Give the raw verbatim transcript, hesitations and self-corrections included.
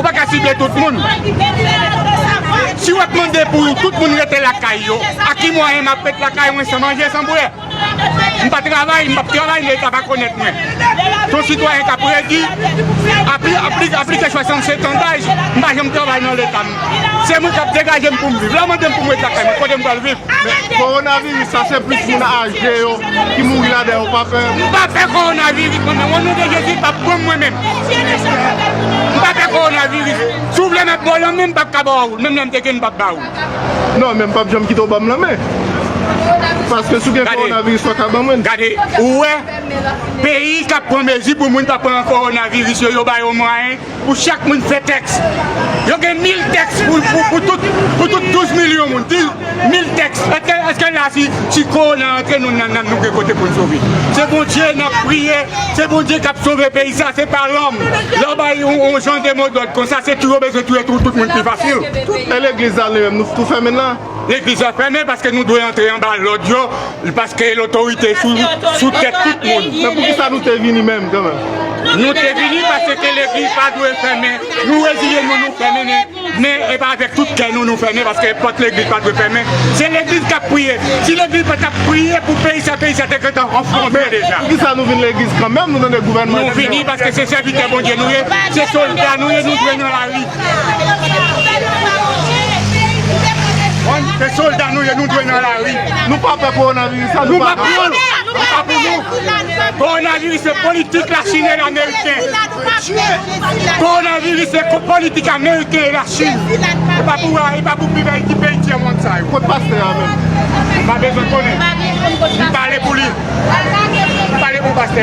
Ou pa ka sible tout moun. Si w ap mande pou tout moun rete lakay yo, a ki mwayen m ap ret lakay mwen san manje, san bwè? M pa travay, m p ap travay, Leta pa konèt mwen. Se yon sitwayen k ap redi, apli-, apli-, aplike swasannsenk an daj, m pa janm travay nan Leta. M, se mwen k ap degaje m pou m viv. Lè w mande m pou m ret lakay mwen, kote m pral viv? Men kowonaviris sa, se plis moun aje yo ki mouri ladan, yo pa pè. M pa pè kowonaviris, mwen menm. O non de Jezi, l p ap pran m, mwen menm. M pa pè kowonaviris. Si w vle m ap ba w lanmen, m p ap ka ba w, menm lè m te gen, m p ap ba w. Non, men m p ap janm kite w ban m lanmen. Paske si w gen kowonaviris, w ka ban mwen. Gade, ou wè, peyi k ap pran mezi pou moun pa pran kowonaviris yo, yo ba yo mwayen pou chak moun fè tèks. Yo gen mil tèks pou, pou, pou tout, pou tout douz milyon moun. Di, mil tèks. Èske, èske la, si, si kowona antre nou nan nanm, nou gen kote pou n sove? Se Bondye n ap priye. Se Bondye k ap sove peyi sa, se pa lòm. Lè w bay yon, yon jan de modòd konsa, se tou yo bezwen touye tout, tout moun pi fasil. E legliz la, li menm, nou tou fèmen l la? Legliz la fèmen paske nou dwe antre anba lòd yo, paske lotorite sou, sou tèt tout moun. Men poukisa nou te vini menm, kanmenm? Nou te vini paske legliz pa dwe fèmen. Nou reziye nou, nou fèmen, men, men e pa avèk tout kè nou, nou fèmen, paske pòt legliz pa dwe fèmen. Se legliz k ap priye. Si legliz pa t ap priye pou peyi sa, peyi sa te gentan anfonse deja. Poukisa nou vin legliz kanmenm, nou tande gouvènman? Nou vini paske se sèvitè Bondye nou ye, se sòlda nou ye, nou dwe nan lari. Se sòlda nou ye, nou dwe nan lari. Nou pa pè kowonaviris la, nou pa pè. Nou pa pou nou. Kowonaviris se politik Lachin e Ameriken. Kowonaviris se ko-, politik Ameriken e Lachin. E pa pou, e pa pou peyi, peyi tyè mond sa yo. Kot pastè a menm? M pa bezwen konnen. M pale pou li. M pale pou pastè.